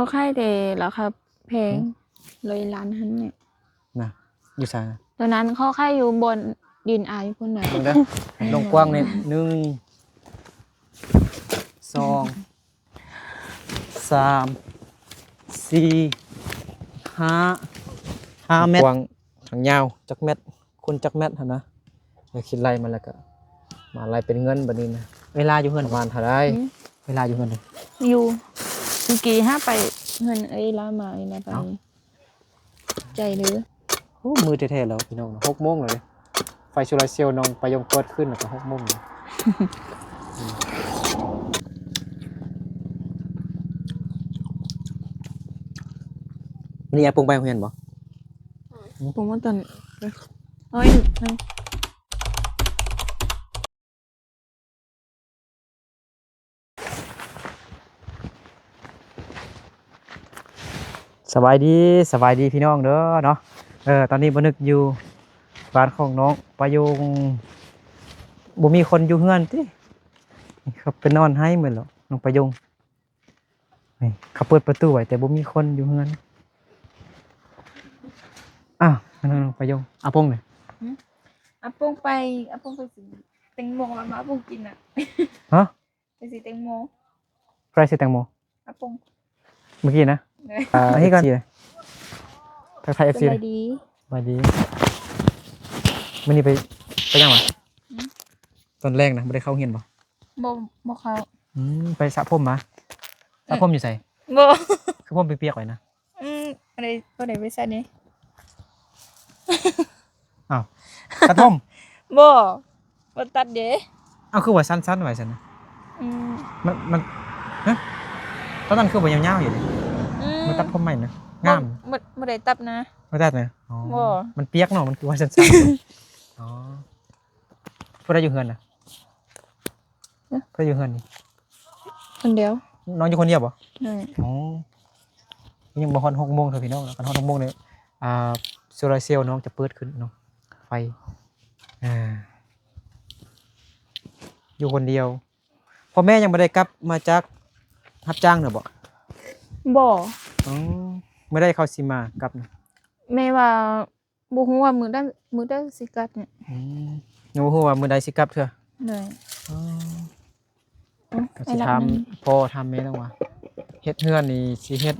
ເຂົາຂາຍແຕ່ລາຄາແພງ ຫືມ ຮ້ອຍລ້ານຫັ້ນແຫຼະນະ. ຢູ່ໃສນະ? ຕອນນັ້ນເຂົາຂາຍຢູ່ບ່ອນດິນອາຍພຸ້ນນະ. ເບິ່ງເດີ ລວງກວ້າງນີ້ ໜຶ່ງ ສອງ ສາມ ສີ່ ຫ້າ ຫ້າແມັດ ກວ້າງ ທາງຍາວຈັກແມັດ ຄູນຈັກແມັດຫັ້ນນະ. ແລ້ວຄິດໄລ່ມາແລ້ວກໍມາໄລ່ເປັນເງິນບັດນີ້ນະ. ເວລາຢູ່ເຮືອນປະມານເທົ່າໃດ? ຫືມ? ເວລາຢູ່ເຮືອນ ຢູ່ ມື້ກີ້ຫາໄປເຮືອນເອື້ອຍລາວມານີ້ນະ. ເອົ້າ ໃຈເດີ. ໂອ້ ມື້ແທ້ໆແລ້ວພີ່ນ້ອງເນາະ ຫົກໂມງແລ້ວເດ້. ໄຟໂຊລາເຊວນ້ອງປາຍົງເປີດຂຶ້ນແລ້ວກໍຫົກໂມງແລ້ວ. ມື້ນີ້ອາປົງໄປໂຮງຮຽນບໍ່? ອືມ ປົງວ່າຕອນ ໂອ້ຍ ສະບາຍດີ ສະບາຍດີພີ່ນ້ອງເດີເນາະ. ເອີ ຕອນນີ້ບໍ່ນຶກຢູ່ບ້ານຂອງນ້ອງປາຍົງ ບໍ່ມີຄົນຢູ່ເຮືອນຕິ. ເຂົາໄປນອນໄຫ້ໝົດແລ້ວ ນ້ອງປາຍົງ. ນີ້ ເຂົາເປີດປະຕູໄວ້ ແຕ່ບໍ່ມີຄົນຢູ່ເຮືອນ. ອ້າວ ນ້ອງປາຍົງ ອາປົງເດ? ຫືມ? ອາປົງໄປ ອາປົງໄປຊື້ແຕງໂມມາ ອາປົງກິນນະ. ຮະ? ໄປຊື້ແຕງໂມ. ໃຜຊື້ແຕງໂມ? ອາປົງ. ເມື່ອກີ້ນະ? ເອີ ອ່າ ເອັຟຊີ ທັກທາຍເອັຟຊີ. ສະບາຍດີ ສະບາຍດີ. ມື້ນີ້ໄປ ໄປຫຍັງຫວາ? ຫືມ? ຕອນແລງນະ ບໍ່ໄດ້ເຂົ້າໂຮງຮຽນບໍ່? ບໍ່ ບໍ່ເຂົ້າ. ອືມ ໄປສະຜົມມາ? ສະຜົມຢູ່ໃສ? ບໍ່ ຄືຜົມປຽກໆໄວ້ນະ. ອືມ ບໍ່ໄດ້ ບໍ່ໄດ້ໄປສະນີ້. ອ້າວ ຕັດຜົມ? ບໍ່ ບໍ່ຕັດເດ. ອ້າວ ຄືວ່າສັ້ນໆໄວ້ຊັ້ນນະ? ອືມ ມັນ ມັນ ຮະ? ຕອນນັ້ນຄືວ່າຍາວໆຢູ່ເດ. ອືມ ມາຕັດຜົມໃໝ່ນະ ງາມ. ບໍ່ ບໍ່ໄດ້ຕັດນະ. ບໍ່ຕັດນະ? ອໍ ບໍ່ ມັນປຽກເນາະ ມັນຄືວ່າສັ້ນໆ. ອໍ ຜູ້ໃດຢູ່ເຮືອນນະ? ຮະ? ໃຜຢູ່ເຮືອນນີ້? ຄົນດຽວ. ນ້ອງຢູ່ຄົນດຽວບໍ່? ໂດຍ. ອໍ ຍັງບໍ່ຮອດຫົກໂມງເທື່ອພີ່ນ້ອງ. ຄັນຮອດຫົກໂມງນີ້ ອ່າ ໂຊລາເຊວນ້ອງຈະເປີດຂຶ້ນເນາະ ໄຟ. ອ່າ ຢູ່ຄົນດຽວ. ພໍ່ແມ່ຍັງບໍ່ໄດ້ກັບມາຈາກຮັບຈ້າງເນາະບໍ່? ບໍ່. ອໍ ມື້ໃດເຂົາຊິມາກັບນະ? ແມ່ວ່າ ບໍ່ຮູ້ວ່າມື້ໃດ ມື້ໃດຊິກັບນີ້. ອືມ ຍັງບໍ່ຮູ້ວ່າມື້ໃດຊິກັບເທື່ອ. ໂດຍ. ອໍ ອືມ ກໍຊິຖາມພໍ່ຖາມແມ່ເນາະວ່າ ເຮັດເຮືອນນີ້ຊິເຮັດ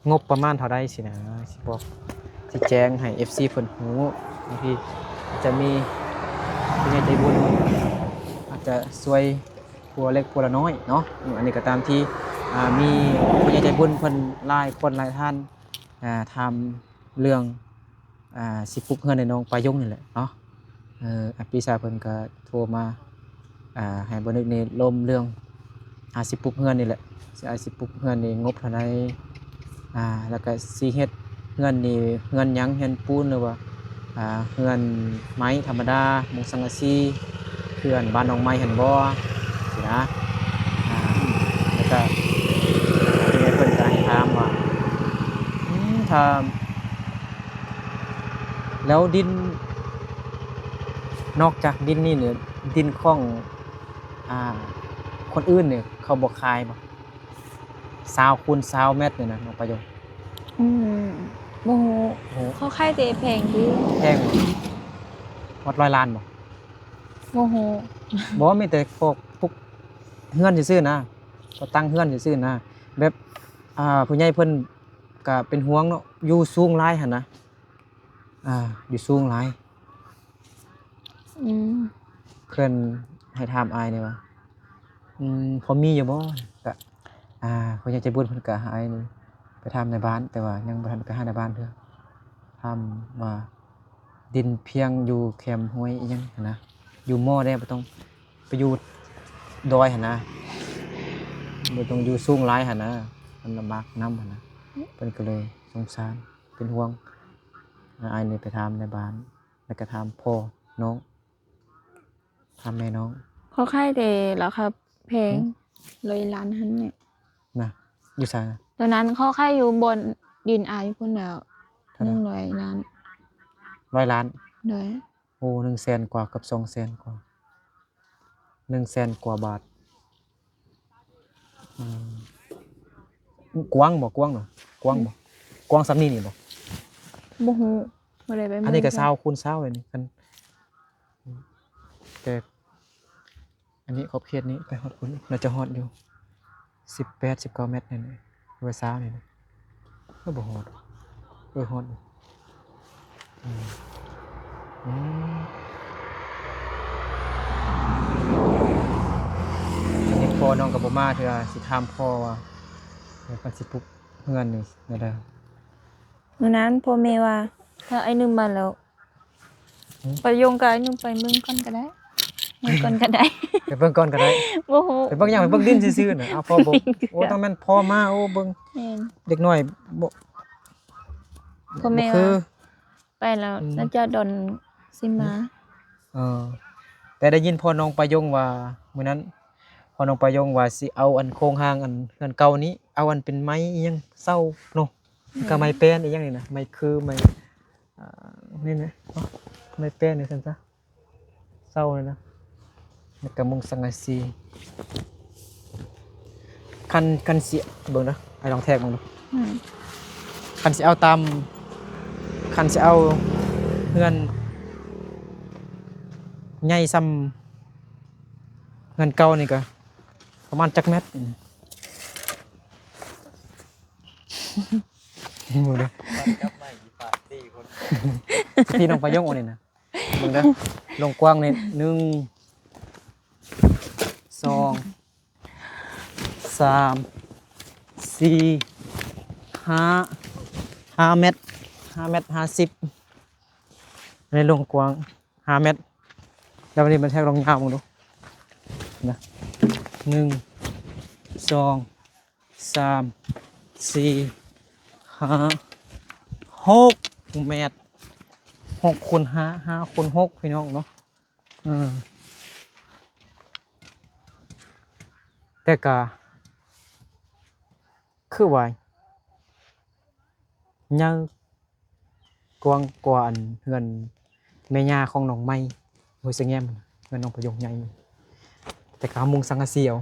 ງົບປະມານເທົ່າໃດຊີ້ນະ ຊິບອກ ຊິແຈ້ງໃຫ້ເອັຟຊີເພິ່ນຮູ້. ບາງທີອາດຈະມີຜູ້ໃຫຍ່ໃຈບຸນ ອາດຈະຊ່ວຍຜູ້ລະເລັກຜູ້ລະນ້ອຍເນາະ. ອັນນີ້ກໍຕາມທີ່ ອ່າ ມີຜູ້ໃຫຍ່ໃຈບຸນເພິ່ນຫຼາຍຄົນຫຼາຍທ່ານ ອ່າ ຖາມເລື່ອງ ອ່າ ຊິປຸກເຮືອນໃຫ້ນ້ອງປາຍົງນີ້ແຫຼະເນາະ. ເອີ ອາ ພີ່ຊາຍເພິ່ນກໍໂທມາ ອ່າ ໃຫ້ບໍ່ນຶກນີ້ລົມເລື່ອງ ອ່າ ຊິປຸກເຮືອນນີ້ແຫຼະ ຊິ ອ່າ ຊິປຸກເຮືອນນີ້ງົບເທົ່າໃດ ອ່າ ແລ້ວກໍຊິເຮັດເຮືອນນີ້ເຮືອນຫຍັງ ເຮືອນປູນ ຫຼືວ່າ ອ່າ ເຮືອນໄມ້ທຳມະດາ ມຸງສັງກະສີ ເຮືອນບ້ານໜອງໄມ້ຫັ້ນບໍ່ ຊີ້ນະ. ອ່າ ແລ້ວກໍ ເພິ່ນກໍໃຫ້ຖາມວ່າ ອືມ ຖ້າ ແລ້ວດິນ ນອກຈາກດິນນີ້ນີ້ ດິນຂອງ ອ່າ ຄົນອື່ນນີ້ ເຂົາບໍ່ຂາຍບໍ່? ຊາວຄູນຊາວແມັດນີ້ນະ ນ້ອງປາຍົງ. ອືມ ບໍ່ຮູ້. ບໍ່ຮູ້. ເຂົາຂາຍແຕ່ແພງຕິ? ແພງບໍ່? ຮອດຮ້ອຍລ້ານບໍ່? ບໍ່ຮູ້. ບໍ່ ມີແຕ່ພວກປຸກເຮືອນຊື່ໆນະ ກໍຕັ້ງເຮືອນຊື່ໆນະ ແບບ ອ່າ ຜູ້ໃຫຍ່ເພິ່ນກໍເປັນຫ່ວງເນາະ ຢູ່ສູງຫຼາຍຫັ້ນນະ. ອ່າ ຢູ່ສູງຫຼາຍ. ອືມ ເພິ່ນໃຫ້ຖາມອ້າຍແດ່ວ່າ ອືມ ພໍມີຢູ່ບໍ່? ກະ ອ່າ ຜູ້ໃຫຍ່ໃຈບຸນເພິ່ນກະໃຫ້ອ້າຍນີ້ໄປຖາມນາຍບ້ານ ແຕ່ວ່າຍັງບໍ່ທັນໄປຫານາຍບ້ານເທື່ອ. ຖາມວ່າດິນພຽງຢູ່ແຄມຫ້ວຍອີ່ຫຍັງຫັ້ນນະ ຢູ່ໝໍ້ແດ່ ບໍ່ຕ້ອງໄປຢູ່ດອຍຫັ້ນນະ ບໍ່ຕ້ອງຢູ່ສູງຫຼາຍຫັ້ນນະ ມັນລຳບາກນຳຫັ້ນນະ. ເພິ່ນກໍເລີຍສົງສານ ເປັນຫ່ວງ. ອ້າຍນີ້ໄປຖາມນາຍບ້ານ ແລ້ວກໍຖາມພໍ່ນ້ອງ ຖາມແມ່ນ້ອງ. ເຂົາຂາຍແຕ່ລາຄາແພງ. ຫືມ? ຮ້ອຍລ້ານຫັ້ນແຫຼະນະ. ຢູ່ໃສນະ? ຕອນນັ້ນເຂົາຂາຍຢູ່ບ່ອນດິນອາຍພຸ້ນແຫຼະ. ເທົ່າໃດ? ໜຶ່ງຮ້ອຍລ້ານ. ຮ້ອຍລ້ານ? ໂດຍ. ໂອ້ ໜຶ່ງແສນກວ່າ ເກືອບສອງແສນກວ່າ ໜຶ່ງແສນກວ່າບາດ. ອືມ ກວ້າງບໍ່? ກວ້າງເນາະ ກວ້າງບໍ່? ອືມ ກວ້າງສ່ຳນີ້ນີ້ບໍ່? ບໍ່ຮູ້ ບໍ່ໄດ້ໄປເບິ່ງ ອັນນີ້ກໍຊາວຄູນຊາວເລີຍນີ້ ຄັນ ແຕ່ ອັນນີ້ຂອບເຂດນີ້ໄປຮອດພຸ້ນ ໜ້າຈະຮອດຢູ່ ສິບແປດ ສິບເກົ້າແມັດນີ້ ຫຼືວ່າຊາວນີ້ນະ. ເອີ ບໍ່ຮອດ ເອີ ຮອດຢູ່. ອືມ ອືມ ອັນນີ້ພໍ່ນ້ອງກໍບໍ່ມາເທື່ອ ຊິຖາມພໍ່ວ່າ ເອີ ເພິ່ນຊິປຸກເຮືອນນີ້ແນວໃດ? ມື້ນັ້ນພໍ່ແມ່ວ່າ ຖ້າອ້າຍໜຶ່ງມາແລ້ວ ຫືມ ປາຍົງກັບອ້າຍໜຶ່ງໄປເບິ່ງກ່ອນກໍໄດ້ ເບິ່ງກ່ອນກໍໄດ້ ໄປເບິ່ງກ່ອນກໍໄດ້ ບໍ່ຮູ້ ໄປເບິ່ງຫຍັງ? ໄປເບິ່ງດິນຊື່ໆນະ. ເອົາ ພໍ່ບໍ່ ດິນຄື ໂອ້ ຕ້ອງແມ່ນພໍ່ມາ ໂອ້ ເບິ່ງ ແມ່ນ ເດັກນ້ອຍບໍ່ ພໍ່ແມ່ ບໍ່ຄື ວ່າ ໄປແລ້ວ ອືມ ໜ້າຈະດອນຊິມາ. ເອີ ແຕ່ໄດ້ຍິນພໍ່ນ້ອງປາຍົງວ່າ ມື້ນັ້ນພໍ່ນ້ອງປາຍົງວ່າຊິເອົາອັນໂຄງຮ່າງອັນເຮືອນເກົ່ານີ້ ເອົາອັນເປັນໄມ້ອີ່ຫຍັງເສົາເນາະ ແລ້ວກໍ ອືມ ໄມ້ແປ້ນອີ່ຫຍັງນີ້ນະ ໄມ້ຄື ໄມ້ ອ່າ ນີ້ນະ ເນາະ ໄມ້ແປ້ນນີ້ຊັ້ນຊະ ເສົານີ້ນະ ແລ້ວກໍມຸງສັງກະສີ. ຄັນ ຄັນຊິ ເບິ່ງເດີ ອ້າຍລອງແທກເບິ່ງດູ. ອືມ ຄັນຊິເອົາຕາມ ຄັນຊິເອົາເຮືອນໃຫຍ່ສ່ຳເຮືອນເກົ່ານີ້ກໍປະມານຈັກແມັດ? ອືມ ເບິ່ງເດີ ມັນຈັບໄມ້ອີ່ປາກສີ່ຄົນ ພີ່ນ້ອງປາຍົງນີ້ນະ. ເບິ່ງເດີ ລວງກວ້າງນີ້ ໜຶ່ງ ສອງ ສາມ ສີ່ ຫ້າ ຫ້າແມັດ ຫ້າແມັດຫ້າສິບ. ໃນລວງກວ້າງຫ້າແມັດ ແລ້ວບັດນີ້ມັນແທກລວງຍາວເບິ່ງດູນະ ໜຶ່ງ ສອງ ສາມ ສີ່ ຫ້າ ຫົກແມັດ ຫົກຄູນຫ້າ ຫ້າຄູນຫົກ ພີ່ນ້ອງເນາະ. ເອີ ແຕ່ກະຄືວ່າໃຫຍ່ ກວ້າງກວ່າອັນເຮືອນແມ່ຍ່າຂອງນ້ອງໃໝ່ ຫ້ວຍສະແງມ ເຮືອນນ້ອງປະຍົງໃຫຍ່ ແຕ່ກໍມຸງສັງກະສີເອົາ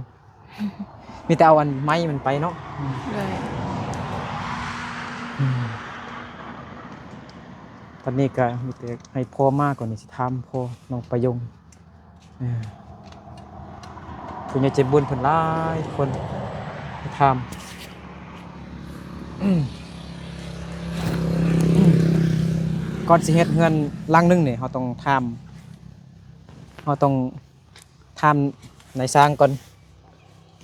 ມີແຕ່ເອົາອັນໄມ້ມັນໄປເນາະ. ອືມ ໂດຍ ອືມ ຕອນນີ້ກໍມີແຕ່ໃຫ້ພໍ່ມາກ່ອນ ຊິຖາມພໍ່ນ້ອງປະຍົງ. ເອີ ຜູ້ໃຫຍ່ໃຈບຸນເພິ່ນຫຼາຍຄົນ ຖາມ ກ່ອນຊິເຮັດເຮືອນຫຼັງໜຶ່ງນີ້ ເຮົາຕ້ອງຖາມ ເຮົາຕ້ອງຖາມນາຍຊ່າງກ່ອນ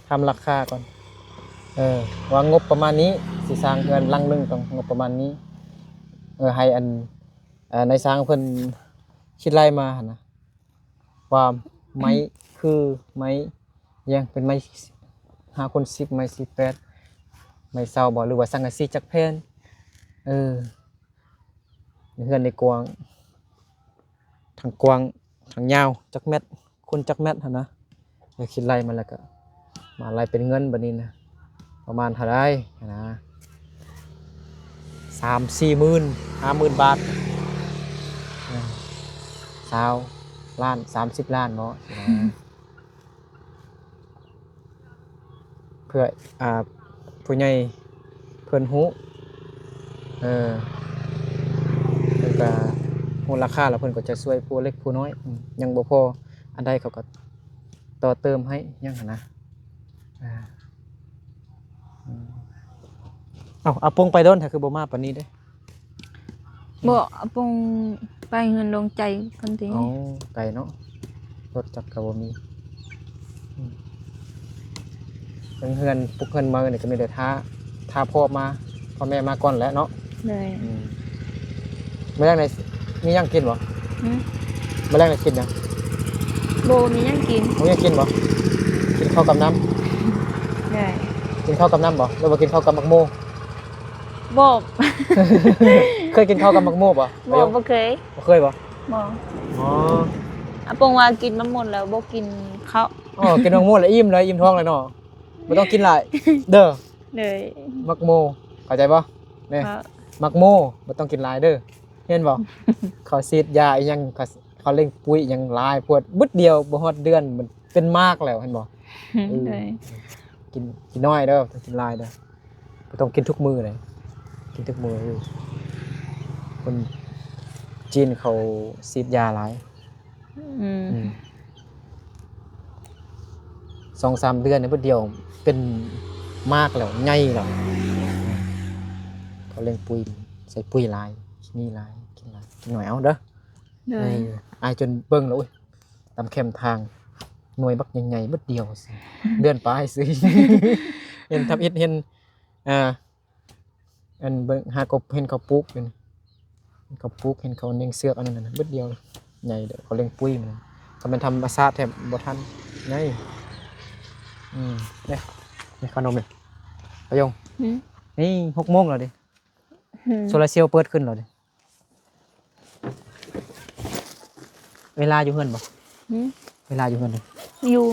ຖາມລາຄາກ່ອນ ເອີ ວ່າງົບປະມານນີ້ ຊິສ້າງເຮືອນຫຼັງໜຶ່ງຕ້ອງງົບປະມານນີ້ ເອີ ໃຫ້ອັນ ເອີ ນາຍຊ່າງເພິ່ນຄິດໄລ່ມາຫັ້ນນະ ວ່າໄມ້ຄືໄມ້ຫຍັງ ເປັນໄມ້ຫ້າຄູນສິບ ໄມ້ສີ່ແປດ ໄມ້ເສົາບໍ່ ຫຼືວ່າສັງກະສີຈັກແຜ່ນ. ເອີ ເຮືອນນີ້ກວ້າງ ທັງກວ້າງທັງຍາວຈັກແມັດ ຄູນຈັກແມັດຫັ້ນນະ. ແລ້ວຄິດໄລ່ມາແລ້ວກໍມາໄລ່ເປັນເງິນບັດນີ້ນະ ປະມານເທົ່າໃດຫັ້ນນະ ສາມສີ່ໝື່ນ ຫ້າໝື່ນບາດ ເອີ ຊາວລ້ານ ສາມສິບລ້ານເນາະ ອືມ ເພື່ອ ອ່າ ຜູ້ໃຫຍ່ເພິ່ນຮູ້ ເອີ ເພິ່ນກະຮູ້ລາຄາ ແລ້ວເພິ່ນກໍຈະຊ່ວຍຜູ້ເລັກຜູ້ນ້ອຍ ອືມ ຍັງບໍ່ພໍອັນໃດເຂົາກໍຕໍ່ເຕີມໃຫ້ຫຍັງຫັ້ນນະ. ອ່າ ອືມ ເອົ້າ ອາປົງໄປດົນ ຖ້າຄືບໍ່ມາປານນີ້ເດ້? ບໍ່ ອາປົງໄປເຮືອນດວງໃຈເພິ່ນຕິ. ອໍ ໄກເນາະ ລົດຈັກກໍບໍ່ມີ. ອືມ ເຮືອນ ປຸກເຮືອນໃໝ່ນີ້ກໍມີແຕ່ຖ້າ ຖ້າພໍ່ມາ ພໍ່ແມ່ມາກ່ອນແຫຼະເນາະ. ໂດຍ ອືມ ມື້ແລງນີ້ມີຫຍັງກິນບໍ່? ຫື? ມື້ແລງນີ້ກິນຫຍັງ? ບໍ່ມີຫຍັງກິນ. ບໍ່ມີຫຍັງກິນບໍ່? ກິນເຂົ້າກັບນ້ຳ. ໂດຍ ກິນເຂົ້າກັບນ້ຳບໍ່ ຫຼືວ່າກິນເຂົ້າກັບໝາກໂມ? ບໍ່ ເຄີຍກິນເຂົ້າກັບໝາກໂມບໍ່? ບໍ່ ບໍ່ເຄີຍ. ບໍ່ເຄີຍບໍ່? ບໍ່. ອໍ ອາປົງວ່າກິນມາໝົດແລ້ວບໍ່ກິນເຂົ້າ. ອໍ ກິນໝາກໂມແລ້ວອີ່ມເລີຍ ອີ່ມທ້ອງແລ້ວເນາະ ບໍ່ຕ້ອງກິນຫຼາຍເດີ. ໂດຍ ໝາກໂມ ເຂົ້າໃຈບໍ່? ແມ່ນ ໝາກໂມ ບໍ່ຕ້ອງກິນຫຼາຍເດີ ເຫັນບໍ່? ເຂົາສີດຢາອີ່ຫຍັງ ເຂົາ ເຂົາເລັ່ງປຸ໋ຍອີ່ຫຍັງຫຼາຍໂພດ ບຶດດຽວບໍ່ຮອດເດືອນມັນເປັນໝາກແລ້ວ ເຫັນບໍ່? ເອີ ໂດຍ ກິນ ກິນໜ້ອຍເດີ ຕ້ອງກິນຫຼາຍເດີ ບໍ່ຕ້ອງກິນທຸກມື້ເດ ກິນທຸກມື້ຢູ່ ຄົນຈີນເຂົາສີດຢາຫຼາຍ. ອືມ ອືມ ສອງສາມເດືອນນີ້ ບາດດຽວເປັນໝາກແລ້ວ ໃຫຍ່ແລ້ວ ເຂົາເລັ່ງປຸຍ ໃສ່ປຸຍຫຼາຍ ຂີ້ໜີຫຼາຍ ກິນຫຼາຍ ກິນໜ້ອຍເອົາເດີ. ໂດຍ ເອີ ອ້າຍຈົນເບິ່ງແລ້ວ ໂອ້ຍ ຕາມແຄມທາງ ໜ່ວຍບັກໃຫຍ່ໆ ບາດດຽວ ເດືອນປາຍຊື່ ເຫັນທຳອິດ ເຫັນ ອ່າ ອັນເບິ່ງ ຫາກໍເຫັນເຂົາປູກຢູ່ນີ້ ເຂົາປູກ ເຫັນເຂົາເນັ່ງເຊືອກ ອັນນັ້ນນະ ບາດດຽວໃຫຍ່ເດີ ເຂົາເລັ່ງປຸຍມັນ ຖ້າແມ່ນທຳມະຊາດແທ້ບໍ່ທັນໃຫຍ່. ອືມ ເດ້ ນີ້ຂະໜົມນີ້ ປາຍົງ. ຫືມ ນີ້ຫົກໂມງແລ້ວເດ້. ຫືມ ໂຊລາເຊວເປີດຂຶ້ນແລ້ວເດ້. ເວລາຢູ່ເຮືອນບໍ່? ຫືມ ເວລາຢູ່ເຮືອນເດ້. ຢູ່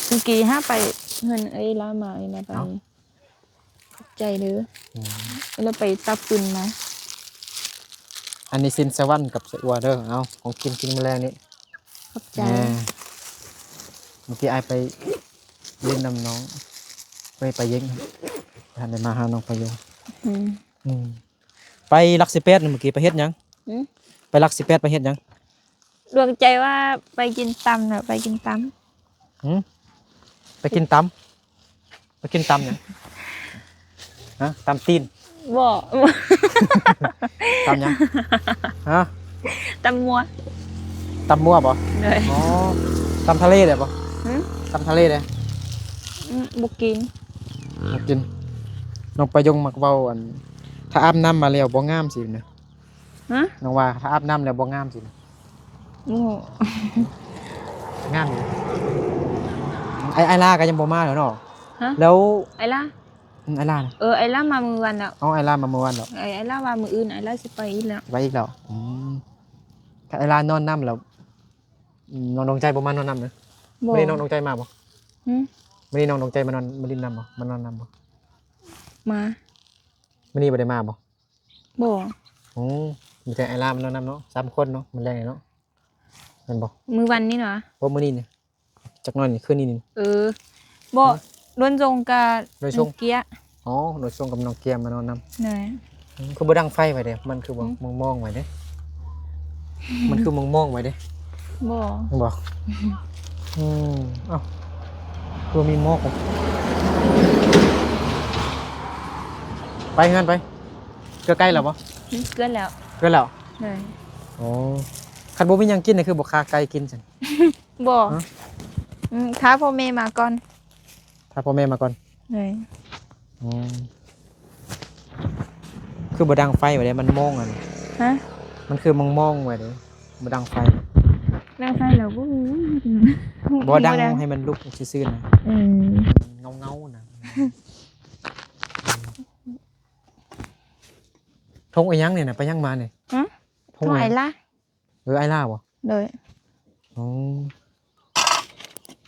ເມື່ອກີ້ຫາໄປເຮືອນເອື້ອຍລາມາ ເອື້ອຍລາໄປ. ເອົ້າ ຂອບໃຈເດີ. ອືມ ແລ້ວໄປຕັກຟືນມາ. ອັນນີ້ຊີ້ນສະຫວັນກັບໄສ້ອົ່ວເດີ. ເອົາ ຂອງກິນ ກິນມື້ແລງນີ້. ຂອບໃຈ. ເອີ ເມື່ອກີ້ອ້າຍໄປຫຼິ້ນນຳນ້ອງ ໄປ ໄປເຢັງ ບໍ່ທັນໄດ້ມາຫານ້ອງປາຍົງ. ອືມ ອືມ ໄປຫຼັກສິບແປດ ເມື່ອກີ້ໄປເຮັດຫຍັງ? ຫືມ ໄປຫຼັກສິບແປດ ໄປເຮັດຫຍັງ? ດວງໃຈວ່າໄປກິນຕຳນະ ໄປກິນຕຳ. ຫືມ ໄປກິນຕຳ? ໄປກິນຕຳຫຍັງ? ຮະ ຕຳຕີນ? ບໍ່ ຕຳຫຍັງ? ຮະ ຕຳມົວ. ຕຳມົວບໍ່? ໂດຍ. ອໍ ຕຳທະເລໄດ້ບໍ່? ຫືມ ຕຳທະເລໄດ້? ອືມ ບໍ່ກິນ ບໍ່ກິນ. ນ້ອງປາຍົງມັກເວົ້າ ອັນ ຖ້າອາບນ້ຳມາແລ້ວບໍ່ງາມຊີ້ນະ. ຮະ? ນ້ອງວ່າຖ້າອາບນ້ຳແລ້ວບໍ່ງາມຊີ້ນະ. ໂອ້ ງາມຢູ່. ອ້າຍ ອ້າຍລາກໍຍັງບໍ່ມາເນາະ. ຮະ? ແລ້ວ ອ້າຍລາ? ອືມ ອ້າຍລານະ. ເອີ ອ້າຍລາມາມື້ວານແລ້ວ. ອໍ ອ້າຍລາມາມື້ວານແລ້ວ. ອ້າຍ ອ້າຍລາວ່າມື້ອື່ນອ້າຍລາຊິໄປອີກແລ້ວ. ໄປອີກແລ້ວ. ອືມ ຄັນອ້າຍລານອນນຳແລ້ວ ອືມ ນ້ອງດວງໃຈບໍ່ມານອນນຳເດີ. ບໍ່. ມື້ນີ້ນ້ອງດວງໃຈມາບໍ່? ຫືມ? ມື້ນີ້ນ້ອງດວງໃຈມານອນ ມາຫຼິ້ນນຳບໍ່? ມານອນນຳບໍ່? ມາ. ມື້ນີ້ບໍ່ໄດ້ມາບໍ່? ບໍ່. ໂອ້ ມີແຕ່ອ້າຍລາມານອນນຳເນາະ ສາມຄົນເນາະ ມື້ແລງນີ້ເນາະ ແມ່ນບໍ່? ມື້ວັນນີ້ນະ? ບໍ່ ມື້ນີ້ນີ້ ຈັກໜ້ອຍນີ້ ຄືນນີ້ນີ້. ເອີ ບໍ່. ຮະ? ໂດຍສົ່ງກະ ໂດຍສົ່ງ ນ້ອງເກຍ. ອໍ ໂດຍສົ່ງກັບນ້ອງເກຍມານອນນຳ. ໂດຍ. ອືມ ຄືບໍ່ດັງໄຟໄວ້ເດ້? ມັນຄືບໍ່ ຫືມ ມອງໆໄວ້ເດ້? ມັນຄືມອງໆໄວ້ເດ້? ບໍ່. ບໍ່. ອືມ ເອົ້າ ຄືມີໝອກ ໄປເຮືອນໄປ. ເກືອໄກ່ແລ້ວບໍ່? ອືມ ເກືອແລ້ວ. ເກືອແລ້ວ? ໂດຍ. ໂອ້ ຄັນບໍ່ມີຫຍັງກິນນີ້ ຄືບໍ່ຂ້າໄກ່ກິນຊັ້ນ? ບໍ່. ຮະ? ອືມ ຖ້າພໍ່ແມ່ມາກ່ອນ. ຖ້າພໍ່ແມ່ມາກ່ອນ. ໂດຍ. ອືມ ຄືບໍ່ດັງໄຟໄວ້ເດ້? ມັນມອງອັນ ຮະ? ມັນຄືມອງໆໄວ້ເດ້ ບໍ່ດັງໄຟ. ດັງໄຟແລ້ວບໍ່ຮູ້ ບໍ່ດັງ ບໍ່ດັງ ໃຫ້ມັນລຸກຊື່ໆນະ. ອືມ ເງົາໆນະ. ທົ່ງອີຫຍັງນີ້ນະ? ໄປຫຍັງມານີ້? ຫະ? ທົ່ງ ທົ່ງ ຫຍັງ? ອ້າຍລາ. ເອີ ອ້າຍລາບໍ່? ໂດຍ. ອໍ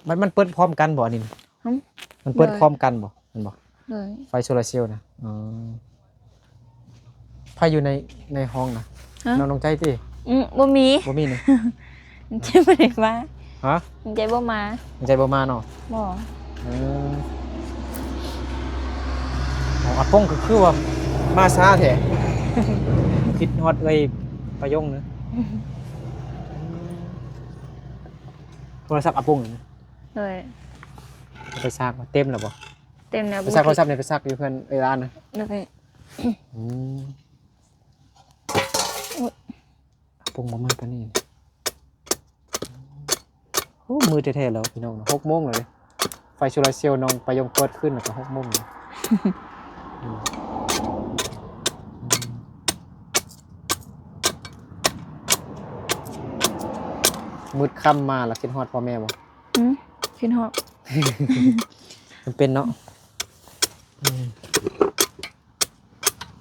ມັນ ມັນເປີດພ້ອມກັນບໍ່ອັນນີ້? ຫຶ? ມັນເປີດ ໂດຍ ພ້ອມກັນບໍ່? ແມ່ນບໍ່? ໂດຍ. ໄຟໂຊລາເຊວນະ. ອໍ ໃຜຢູ່ໃນ ໃນຫ້ອງນະ? ຮະ? ນ້ອງ ນ້ອງໃຈຕິ? ອືມ ບໍ່ມີ ບໍ່ມີນີ້. ໃຈບໍ່ໄດ້ມາ. ຮະ? ໃຈບໍ່ມາ. ໃຈບໍ່ມາເນາະ? ບໍ່. ເອີ ອາປົງກໍຄືວ່າມາຊ້າແທ້. ຄິດຮອດເອື້ອຍປາຍົງເນາະ. ໂທລະສັບອາປົງນີ້. ໂດຍ. ໄປຊາກ ເຕັມແລ້ວບໍ່? ເຕັມແລ້ວ. ໄປຊາກ ບໍ່ ໂທລະສັບນີ້ໄປຊາກຢູ່ເຮືອນເອື້ອຍລານນະ. ໂດຍ. ອືມ ອາປົງບໍ່ມາປານນີ້. ໂອ້ ມືດແທ້ໆແລ້ວພີ່ນ້ອງເນາະ ຫົກໂມງແລ້ວເດ້. ໄຟໂຊລາເຊວນ້ອງປາຍົງເປີດຂຶ້ນແລ້ວກໍຫົກໂມງແລ້ວ. ອືມ ອືມ ມືດຄ່ຳມາລະຄິດຮອດພໍ່ແມ່ບໍ່? ອືມ ຄິດຮອດ. ຈຳເປັນເນາະ. ອືມ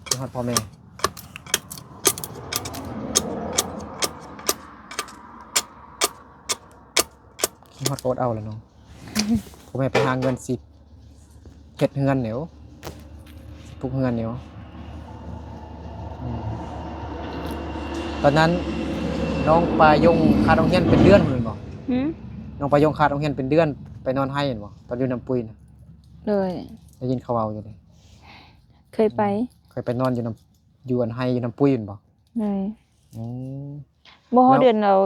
ຄິດຮອດພໍ່ແມ່ ຄິດຮອດກໍອົດເອົາແຫຼະເນາະ. ພໍ່ແມ່ໄປຫາເງິນຊິເຮັດເຮືອນແຫຼະ ຊິປຸກເຮືອນແຫຼະ. ອືມ ຕອນນັ້ນນ້ອງປາຍົງຂາດໂຮງຮຽນເປັນເດືອນພຸ້ນແມ່ນບໍ່? ຫື? ນ້ອງປາຍົງຂາດໂຮງຮຽນເປັນເດືອນ ໄປນອນໄຮ່ແມ່ນບໍ່ ຕອນຢູ່ນ້ຳປຸຍນະ? ໂ ໂດຍ ໄດ້ຍິນເຂົາເວົ້າຢູ່ເດ້. ເຄີຍໄປ ເຄີຍໄປນອນຢູ່ນຳ ຢູ່ອັນໄຮ່ຢູ່ນຳປຸ້ຍແມ່ນບໍ່? ໂດຍ. ອືມ ບໍ່ຮອດເດືອນ ແລ້ວ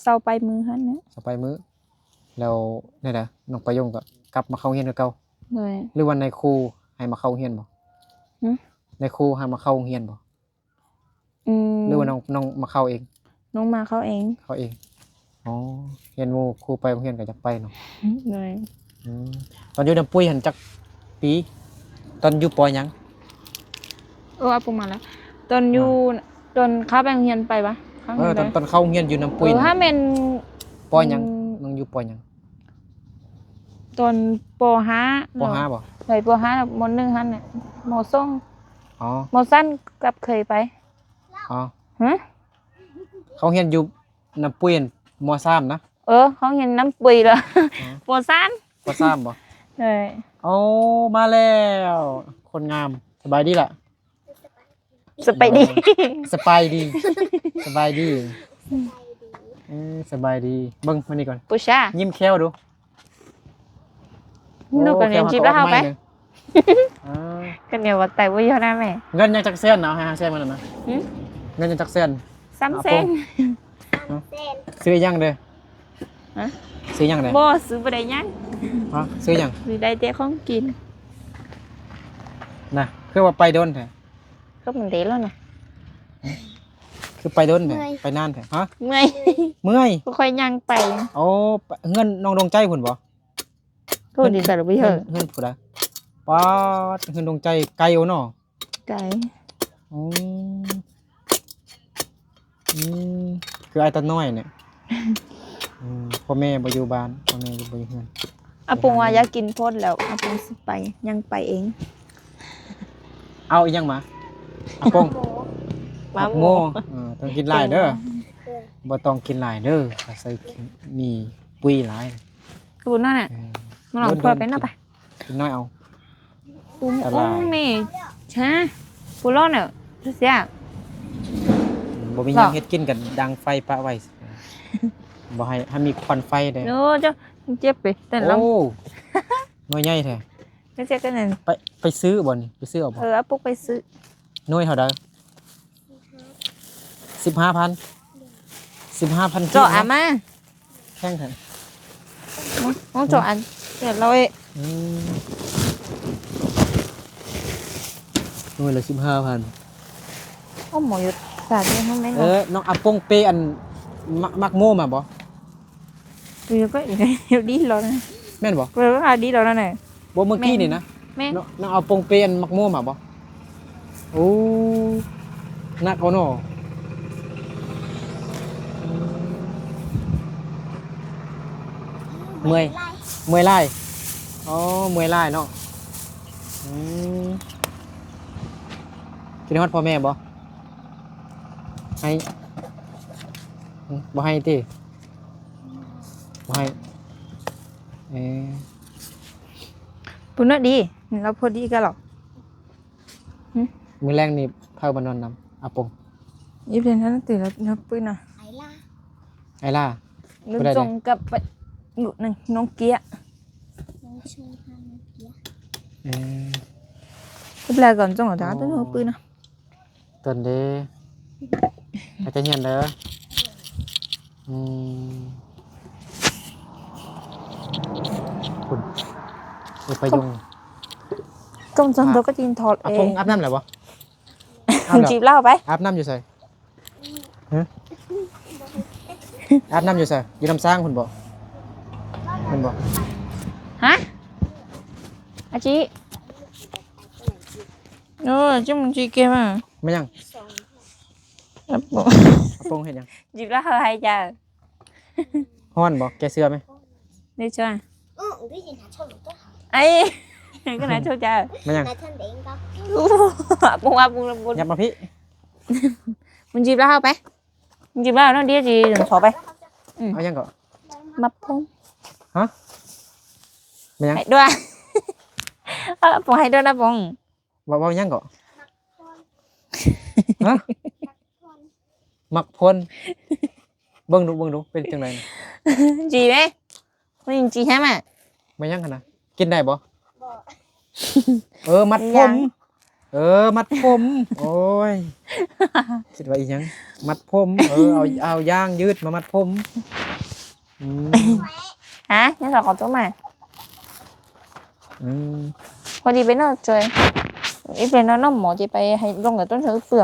ເຊົາໄປມື້ຫັ້ນນະ ເຊົາໄປມື້. ແລ້ວແນວໃດ ນ້ອງປາຍົງກໍກັບມາເຂົ້າໂຮງຮຽນຄືເກົ່າ? ໂດຍ. ຫຼືວ່ານາຍຄູໃຫ້ມາເຂົ້າໂຮງຮຽນບໍ່? ຫຶ? ນາຍຄູໃຫ້ມາເຂົ້າໂຮງຮຽນບໍ່? ອືມ ຫຼືວ່ານ້ອງ ນ້ອງມາເຂົ້າເອງ? ນ້ອງມາເຂົ້າເອງ. ເຂົ້າເອງ. ອໍ ເຫັນໝູ່ຄູໄປໂຮງຮຽນກໍຢາກໄປເນາະ. ໂດຍ. ອືມ ຕອນຢູ່ນຳປຸ້ຍຫັ້ນຈັກປີ? ຕອນຢູ່ ປໍ ຫຍັງ? ເອີ ອາປຸງມາແລ້ວ. ຕອນຢູ່ ອືມ ຕອນເຂົ້າໄປໂຮງຮຽນໄປວະ? ເອີ ຕອນ ຕອນເຂົ້າໂຮງຮຽນຢູ່ນຳປຸ້ຍ ເອີ ຫັ້ນ ຖ້າແມ່ນ ປໍ ຫຍັງ? ອືມ ນ້ອງຢູ່ ປໍ ຫຍັງ? ຕອນ ປໍຫ້າ ປໍຫ້າບໍ່? ໃນ ປໍຫ້າ ມໍໜຶ່ງຫັ້ນແຫຼະ ມໍສອງ. ອໍ ມໍສາມກັບເຄີຍໄປ. ອໍ ຫຶ? ເຂົາຮຽນຢູ່ນຳປຸ້ຍ ມໍສາມນະ? ເອີ ເຮົາຮຽນນຳປຸ້ຍລະ ອໍ ປໍສາມ ປໍສາມບໍ່? ເອີ ໂອ້ ມາແລ້ວ ຄົນງາມ. ສະບາຍດີລະ? ສະບາຍດີ ສະບາຍດີ ສະບາຍດີ. ເອີ ສະບາຍດີ. ເບິ່ງມານີ້ກ່ອນ ປູຊາ ຍິ້ມແຂ້ວດູ. ໂອ້ ລູກກໍຍັງຈີບລະເຮົາໄປ. ອ່າ ກໍແນວວ່າໄຕບໍ່ຢູ່ນະແມ່. ເງິນຍັງຈັກແສນນະ? ເອົາໃຫ້ຫ້າແສນມັນນະ. ຫຶ? ເງິນຍັງຈັກແສນ? ສາມແສນ. ອາ ໂປ້ງ ສາມແສນ. ຊື້ຫຍັງເດີ? ຮະ? ຊື້ຫຍັງເດີ? ບໍ່ ຊື້ບໍ່ໄດ້ຫຍັງ. ຮະ? ຊື້ຫຍັງ? ຊື້ໄດ້ແຕ່ຂອງກິນ. ນະ ຄືວ່າໄປດົນແທ້? ກໍມັນເດແລ້ວນະ. ຄືໄປດົນແທ້? ເມື່ອຍ. ໄປນານແທ້? ຮະ? ເມື່ອຍ. ເມື່ອຍ? ຂ້ອຍຍ່າງໄປ. ໂອ້ ເຮືອນນ້ອງດວງໃຈພຸ້ນບໍ່? ໂອ້ ເຮືອນ ດີໃສລະບໍ່ເຮີ້ ເຮືອນ ເຮືອນຜູ້ໃດ? ປາດ ເຮືອນດວງໃຈໄກໂອເນາະ. ໄກ. ອືມ ອືມ ຄືອ້າຍຕານ້ອຍນີ້. ອືມ ພໍ່ແມ່ບໍ່ຢູ່ບ້ານ ພໍ່ແມ່ຢູ່ ບໍ່ຢູ່ເຮືອນ. ອາປົງວ່າຢາກກິນໂພດແລ້ວ ອາປົງຊິໄປ ຍ່າງໄປເອງ. ເອົາອີ່ຫຍັງມາ ອາປົງ? ໝາກໂມ. ໝາກໂມ. ເອີ ຕ້ອງກິນຫຼາຍເດີ ບໍ່ຕ້ອງກິນຫຼາຍເດີ ໃສ່ມີປຸ້ຍຫຼາຍ. ກະບຸນນັ້ນແຫຼະ ເອີ ມາລອງຖ້ວຍໄປເນາະ ໄປ ກິນນ້ອຍເອົາ. ອຸ້ມ ອຸ້ມແມ່ ຮະ ປູໂລນເນາະ ເສຍ. ບໍ່ມີຫຍັງເຮັດກິນ ກະດັງໄຟປະໄວ້ ບໍ່ໃຫ້ ໃຫ້ມີຄວັນໄຟເດ້. ໂອ້ ເຈົ້າເຈັບໄປແຕ່ລະ. ໂອ້ ໜ່ວຍໃຫຍ່ແທ້. ໄປ ໄປຊື້ບໍ່ນີ້? ໄປຊື້ເອົາບໍ່? ເອີ ອາປຸກໄປຊື້. ໜ່ວຍເທົ່າໃດ? ສິບຫ້າພັນ ສິບຫ້າພັນ ເຈາະອາມາ ແພງແທ້. ໂອ້ ເຈາະອັນແປດຮ້ອຍ. ອືມ ໜ່ວຍລະສິບຫ້າພັນ. ໂອ້ ໝໍຢຸດສາດເລີຍ. ເອີ ນ້ອງອາປົງເປອັນ ໝາກ ໝາກໂມມາບໍ່? ເອີ ກໍດີແລ້ວນະ. ແມ່ນບໍ່? ເອີ ດີແລ້ວນະ. ບໍ່ ມື້ກີ້ນີ້ນະ. ແມ່ນ. ນ້ອງ ນ້ອງອາປົງເປອັນໝາກໂມມາບໍ່? ໂອ້ ໜັກເອົາເນາະ. ເມື່ອຍ ເມື່ອຍຫຼາຍ. ອໍ ເມື່ອຍຫຼາຍເນາະ. ອືມ ຄິດຮອດພໍ່ແມ່ບໍ່? ໃຫ້ ບໍ່ໃຫ້ຕິ? ບໍ່ໃຫ້. ເອີ ປຸ້ນນະດີ ລາວພໍດີກັນເນາະ. ຫຶ? ມື້ແລງນີ້ໃຜມານອນນຳອາປົງ? ອີເວັນນັ້ນຕິ ລາວ ລາວປຶ້ນນະ. ໄອລາ ໄອລາ ນ້ອງຈົງກັບ ນ້ອງເກຍ ນ້ອງຊົງກັບນ້ອງເກຍ. ເອີ ເວລາກ່ອນຈົງ ຕາ ໂອ້ ຕົວນ້ອງປຶ້ນນະ. ຕົນເດ້ ໃຫ້ໃຈຮຽນເດີ. ອືມ ພຸ້ນ ເອີ ໄປຍຸງ ກຳສັນໂຕກໍຈິງຖອດເອງ. ອາປົງອາບນ້ຳແລ້ວບໍ່? ອາບແລ້ວ. ຈີບລາວໄປ. ອາບນ້ຳຢູ່ໃສ? ຫຶ? ອາບນ້ຳຢູ່ໃສ? ຢູ່ນ້ຳຊ້າງພຸ້ນບໍ່? ແມ່ນບໍ່? ຮະ? ອາຈິ ໂອ້ຍ ຈຸ້ມຈີເກມອະ. ແມ່ນຫຍັງ? ອາປົງ ອາປົງເຮັດຫຍັງ? ຈີບລາວໃຫ້ເຈົ້າ. ຮ້ອນບໍ່? ແກະເສື້ອໄໝ? ໄດ້ຈ້າ. ອື ໄອ້ ກໍໜ້າໂຊເຈົ້າ. ແມ່ນຫຍັງ? ອາປົງ ອາປົງ ອາປົງ ຫຍັບມາພີ້. ມັນຈີບລາວເຮົາໄປ. ມັນຈີບລາວເນາະ ດຽວຊິຂໍໄປ. ອື ເອົາຫຍັງເກາະ? ໝາກໂພງ. ຮະ? ແມ່ນຫຍັງ? ໃຫ້ດ້ວຍ. ເອົາອາປົງໃຫ້ດ້ວຍນະປົງ. ເວົ້າ ເວົ້າຫຍັງເກາະ? ຮະ? ໝາກໂພງ. ເບິ່ງດູ ເບິ່ງດູ ເປັນຈັ່ງໃດ? ຈີແມ? ມັນຈີແຮມະ. ມາຫຍັງຫັ້ນນະ? ກິນໄດ້ບໍ່? ບໍ່. ເອີ ມັດຜົມ ເອີ ມັດຜົມ ໂອ້ຍ ຄິດວ່າອີຫຍັງ ມັດຜົມ ເອີ ເອົາ ເອົາຢາງຍືດມາມັດຜົມ ອືມ ຮະ ຍັງສອນຂໍຕົວໃໝ່ ອືມ ພໍດີໄປນອນຊ່ວຍ ອີເປັນນອນນຳໝໍ ຊິໄປໃຫ້ລົງກັບຕົ້ນເສືອເປືອ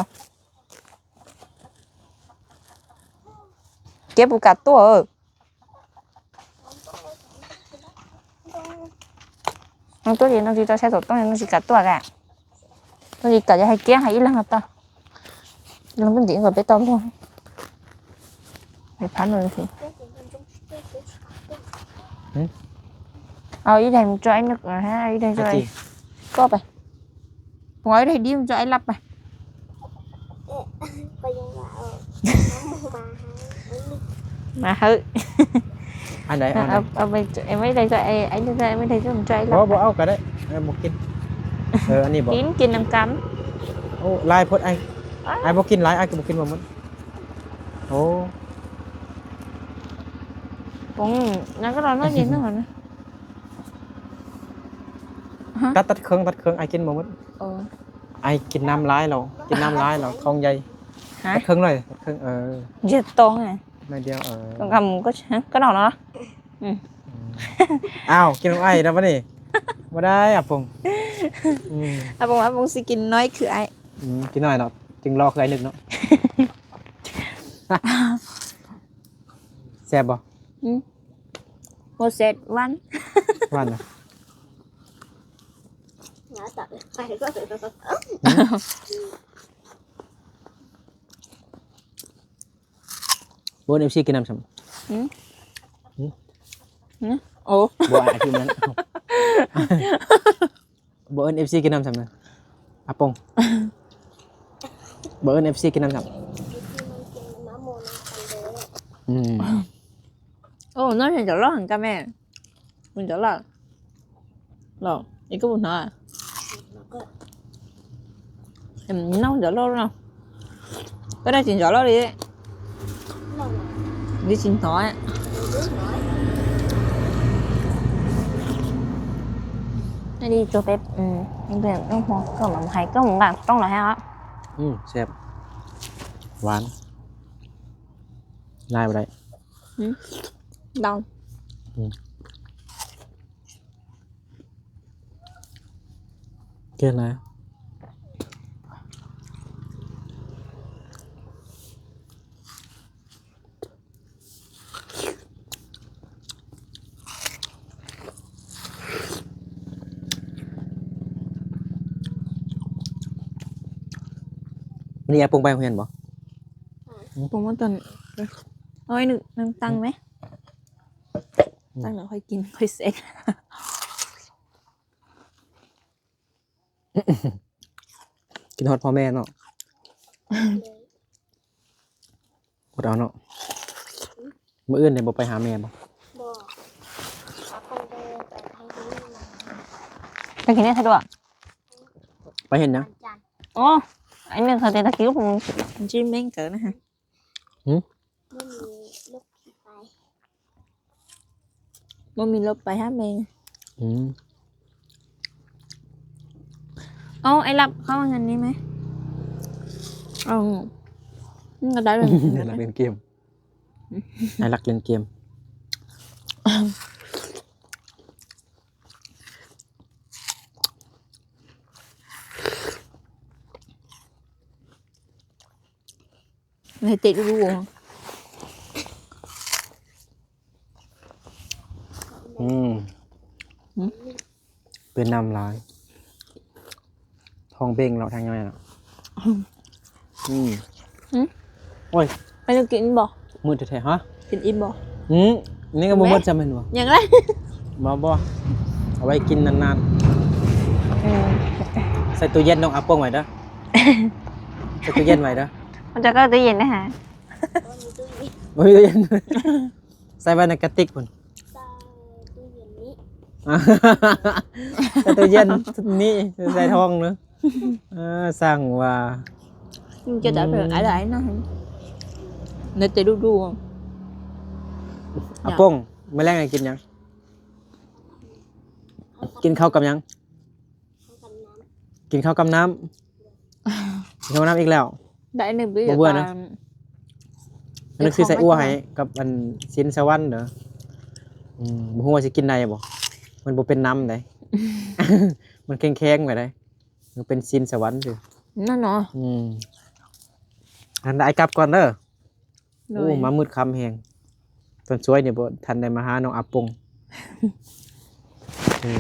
ເກັບໂອກາດຕົວເອີ. ນ້ອງຕົວເດ ນ້ອງຊິຕໍ່ໃຊ້ຕົວ ນ້ອງຊິກັດຕົວກະ ນ້ອງຊິກັດ ຢ່າໃຫ້ກ້ຽງ ໃຫ້ອີ່ເລື່ອງເອົາຕໍ່ ເລື່ອງເປັນຈິງກໍໄປຕໍ່ພວກ ໄປພັນເລີຍຊິ ຫຶ? ເອົາອີ່ໃດມັນຈ່ອຍນຶກນະ ອີ່ໃດຈ່ອຍ ໄປຈິ ກໍໄປ ຫົວໄດ້ດີ ມັນຈະໄອ້ລັບໄປ ເອະ ກໍຍັງວ່າເອົາ ມາໃຫ້ ມາໃຫ້ ອັນໃດ ອັນໃດ ເອົາ ເອົາໄປ ເອົາໄວ້ໄດ້ ໄອ້ ໄອ້ນີ້ໄດ້ ໄວ້ໄດ້ ມັນຈະໄອ້ລັບ ບໍ່ ບໍ່ເອົາກໍໄດ້ ເອີ ບໍ່ກິນ ເອີ ອັນນີ້ບໍ່ ກິນ ກິນນຳກັນ ໂອ້ ຫຼາຍໂພດ ອ້າຍ ອ້າຍບໍ່ກິນຫຼາຍ ອ້າຍກໍບໍ່ກິນບໍ່ໝົດ ໂອ້ ອືມ ນັ້ນກໍລອງໜ້ອຍໜຶ່ງຫັ້ນນະ ຮະ ຕັດ ຕັດເຄິ່ງ ຕັດເຄິ່ງ ອ້າຍກິນບໍ່ໝົດ ເອີ ອ້າຍກິນນ້ຳຫຼາຍແລ້ວ ກິນນ້ຳຫຼາຍແລ້ວ ທ້ອງໃຫຍ່ ຮະ ຕັດເຄິ່ງເລີຍ ຕັດເຄິ່ງ ເອີ ເຈັດຕອງນະ ໜ້ອຍດຽວ ເອີ ຕ້ອງກຳກໍ ກໍນອນເນາະ ອືມ ອືມ ອ້າວ ກິນຂອງອ້າຍແລ້ວບັດນີ້ ບໍ່ໄດ້ອາປົງ ອືມ ອາປົງ ອາປົງຊິກິນນ້ອຍຄືອ້າຍ ອືມ ກິນນ້ອຍເນາະ ຈຶ່ງຫຼໍ່ຄືອ້າຍນຶກເນາະ ແຊບບໍ່? ອືມ ບໍ່ແຊບ ຫວານ ຫວານນະ ບໍ່ເອັນເອັຟຊີກິນນ້ຳຊ້ຳ ຫືມ ຫືມ ຫືມ ໂອ້ ບໍ່ອາຍຄືມັນ ບໍ່ເອີ້ນເອັຟຊີກິນນ້ຳຊ້ຳນະ ອາປົງ ບໍ່ເອີ້ນເອັຟຊີກິນນ້ຳຊ້ຳ ອືມ ໂອ້ ນ້ອງເຫັນຈະຫຼໍ່ກະແມ່ ມັນຈະຫຼໍ່ ຫຼໍ່ ອີກກໍບໍ່ໜ້າ ເຫັນນ້ອງຈະຫຼໍ່ເນາະ ກໍໄດ້ກິນຈະຫຼໍ່ດີ ດີຈິງນ້ອຍ ອັນນີ້ຕົວເປັດ ອືມ ເປັດ ໂອ້ໂຫ ກໍມັນໄຂ່ ກໍມັນການຕ້ອງລະແຮງ ອືມ ແຊບ ຫວານ ລາຍບໍ່ໄດ້ ອືມ ດອງ ອືມ ເກັ່ງຫຼາຍ ມື້ນີ້ອາປົງໄປໂຮງຮຽນບໍ່? ອືມ ປົງວ່າຕອນ ເອົາໄວ້ໜຶ່ງ ໜຶ່ງຕັງໄໝ? ອືມ ຕັງແລ້ວຄ່ອຍກິນ ຄ່ອຍເຊັກ. ຄິດຮອດພໍ່ແມ່ເນາະ ອດເອົາເນາະ. ມື້ອື່ນນີ້ບໍ່ໄປຫາແມ່ບໍ່? ບໍ່ ໄປກິນໄດ້ສະດວກ ໄປເຮັດຫຍັງ? ອໍ ອັນນີ້ເຂົາເປັນຕະກິວ ມັນຊິເມັ້ງເກີນນະ. ຫື? ບໍ່ມີລົດໄປ ບໍ່ມີລົດໄປຫາແມ່. ອືມ ເອົາ ອ້າຍລັບເຂົ້າເຮືອນນີ້ໄໝ? ເອົາ ມັນກໍໄດ້ເລີຍ ອ້າຍລັບຫຼິ້ນເກມ ອ້າຍລັບຫຼິ້ນເກມ. ໃນເຕະດູດູ ອືມ ຫື? ເປັນນ້ຳລາຍ ທ້ອງເບັ່ງເນາະ ທາງຍ່ອຍເນາະ. ອືມ ຫື? ໂອ້ຍ ໄປກິນບໍ່? ມືດແທ້ໆ ຫະ? ກິນອີ່ມບໍ່? ອືມ ນີ້ກໍບໍ່ໝົດຊ້ຳແມ່ນບໍ່? ຍັງໄດ້ ບໍ່ ບໍ່ ເອົາໄວ້ກິນນານໆ. ອືມ ໃສ່ຕູ້ເຢັນນ້ອງອາປົງໄວ້ເດີ ໃສ່ຕູ້ເຢັນໄວ້ເດີ. ມັນຈະເຂົ້າຕູ້ເຢັນໄດ້ຫາ ບໍ່ມີຕູ້ເຢັນ ໃສ່ໄວ້ໃນກະຕິກພຸ້ນ ໃສ່ຕູ້ເຢັນນີ້ ໃສ່ຕູ້ເຢັນນີ້ ໃສ່ທ້ອງເນາະ. ເອີ ຊ່າງວ່າ ມັນຈະໄດ້ເປັນອາໄລນະ ໃນແຕ່ດູດູ. ອາປົງ ມື້ແລງໃຫ້ກິນຫຍັງ? ກິນເຂົ້າກັບຫຍັງ? ເຂົ້າກັບນ້ຳ ກິນເຂົ້າກັບນ້ຳ ກິນເຂົ້າກັບນ້ຳອີກແລ້ວ. ໄດ້ໜຶ່ງ ບໍ່ເບື່ອນະ. ອັນນີ້ຄືໃສ່ອົ່ວໃຫ້ກັບອັນຊີ້ນສະຫວັນເດີ. ອືມ ບໍ່ຮູ້ວ່າຊິກິນໄດ້ບໍ່ ມັນບໍ່ເປັນນ້ຳໃດ ມັນແຂງໆໄປໄດ໋ ມັນເປັນຊີ້ນສະຫວັນຊື່ນັ້ນເນາະ. ອືມ ອັນ ອ້າຍກັບກ່ອນເດີ. ໂດຍ ໂອ້ ມາມືດຄ່ຳແຮງ. ຕອນສວຍນີ້ບໍ່ທັນໄດ້ມາຫານ້ອງອາປົງ. ເອີ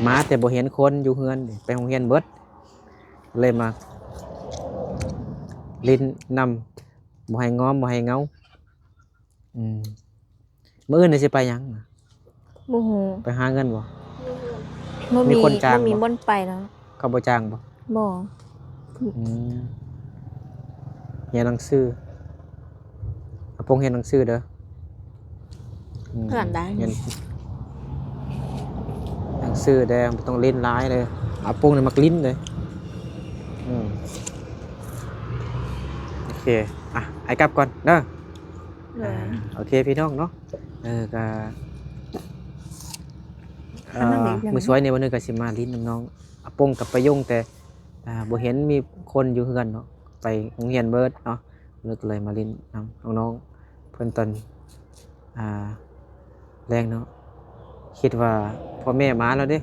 ມາແຕ່ບໍ່ເຫັນຄົນຢູ່ເຮືອນ ໄປໂຮງຮຽນເບິດ ເລີຍມາຫຼິ້ນນຳ ບໍ່ໃຫ້ງອມ ບໍ່ໃຫ້ເຫງົາ. ອືມ ມື້ອື່ນນີ້ຊິໄປຫຍັງ? ບໍ່ຮູ້ ໄປຫາເງິນບໍ່? ບໍ່ມີ ບໍ່ມີຄົນຈ້າງ ບໍ່ມີບ່ອນໄປເນາະ. ເຂົາບໍ່ຈ້າງບໍ່? ບໍ່. ອືມ ຮຽນໜັງສື ອາປົງຮຽນໜັງສືເດີ. ອືມ ເພື່ອນໄດ້ ຮຽນໜັງສືແດ່ ບໍ່ຕ້ອງຫຼິ້ນຫຼາຍເດີ. ອາປົງນີ້ມັກຫຼິ້ນເດ້. ອືມ ໂອເຄ ອ່ະ ອ້າຍກັບກ່ອນເດີ. ໂດຍ ອ່າ ໂອເຄ ພີ່ນ້ອງເນາະ. ເອີ ກະ ເອີ ມື້ສວຍນີ້ ວັນນີ້ກະຊິມາຫຼິ້ນນຳນ້ອງອາປົງກັບປາຍົງ ແຕ່ ອ່າ ບໍ່ເຫັນມີຄົນຢູ່ເຮືອນເນາະ ໄປໂຮງຮຽນເບິດເນາະ. ເລີຍ ກະເລີຍມາຫຼິ້ນນຳນ້ອງໆເພິ່ນຕອນ ອ່າ ແລງເນາະ. ຄິດວ່າພໍ່ແມ່ມາແລ້ວເດ້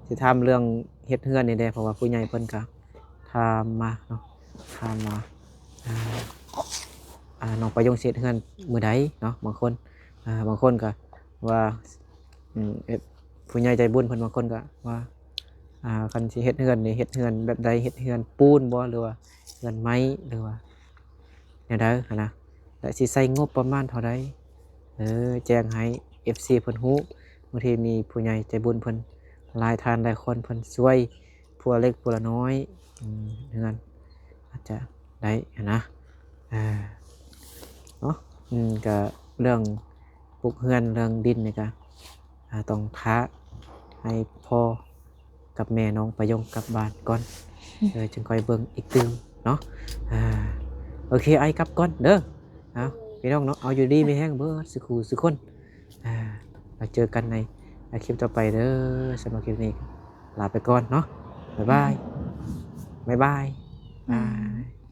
ຊິຖາມເລື່ອງເຮັດເຮືອນນີ້ແດ່ ເພາະວ່າຜູ້ໃຫຍ່ເພິ່ນກະຖາມມາເນາະ ຖາມມາ ອ່າ ອ່າ ນ້ອງປາຍົງຊິເຮັດເຮືອນມື້ໃດເນາະ. ບາງຄົນ ອ່າ ບາງຄົນກະວ່າ ອືມ ເຮັດ ຜູ້ໃຫຍ່ໃຈບຸນເພິ່ນ ບາງຄົນກະວ່າ ອ່າ ຄັນຊິເຮັດເຮືອນນີ້ ເຮັດເຮືອນແບບໃດ? ເຮັດເຮືອນປູນບໍ່ ຫຼືວ່າເຮືອນໄມ້ ຫຼືວ່າແນວໃດຫັ້ນນະ ແລະ ຊິໃຊ້ງົບປະມານເທົ່າໃດ? ເອີ ແຈ້ງໃຫ້ເອັຟຊີເພິ່ນຮູ້. ບາງທີມີຜູ້ໃຫຍ່ໃຈບຸນເພິ່ນ ຫຼາຍທ່ານຫຼາຍຄົນ ເພິ່ນຊ່ວຍຜູ້ລະເລັກຜູ້ລະນ້ອຍ ອືມ ເຮືອນອາດຈະໄດ້ຫັ້ນນະ. ອ່າ ເນາະ ອືມ ກະເລື່ອງປຸກເຮືອນ ເລື່ອງດິນນີ້ກະ ອ່າ ຕ້ອງຖ້າໃຫ້ພໍ່ກັບແມ່ນ້ອງປາຍົງກັບບ້ານກ່ອນ ເອີ ຈຶ່ງຄ່ອຍເບິ່ງອີກຕື່ມເນາະ. ອ່າ ໂອເຄ ອ້າຍກັບກ່ອນເດີ. ເອົາ ພີ່ນ້ອງເນາະ ເອົາ ຢູ່ດີມີແຮງເບິດສູ່ຄູ່ສູ່ຄົນ. ອ່າ ມາເຈີກັນໃນ ອ່າ ຄລິບຕໍ່ໄປເດີ. ສຳລັບຄລິບນີ້ລາໄປກ່ອນເນາະ. ບາຍບາຍ ບາຍບາຍ ບາຍ.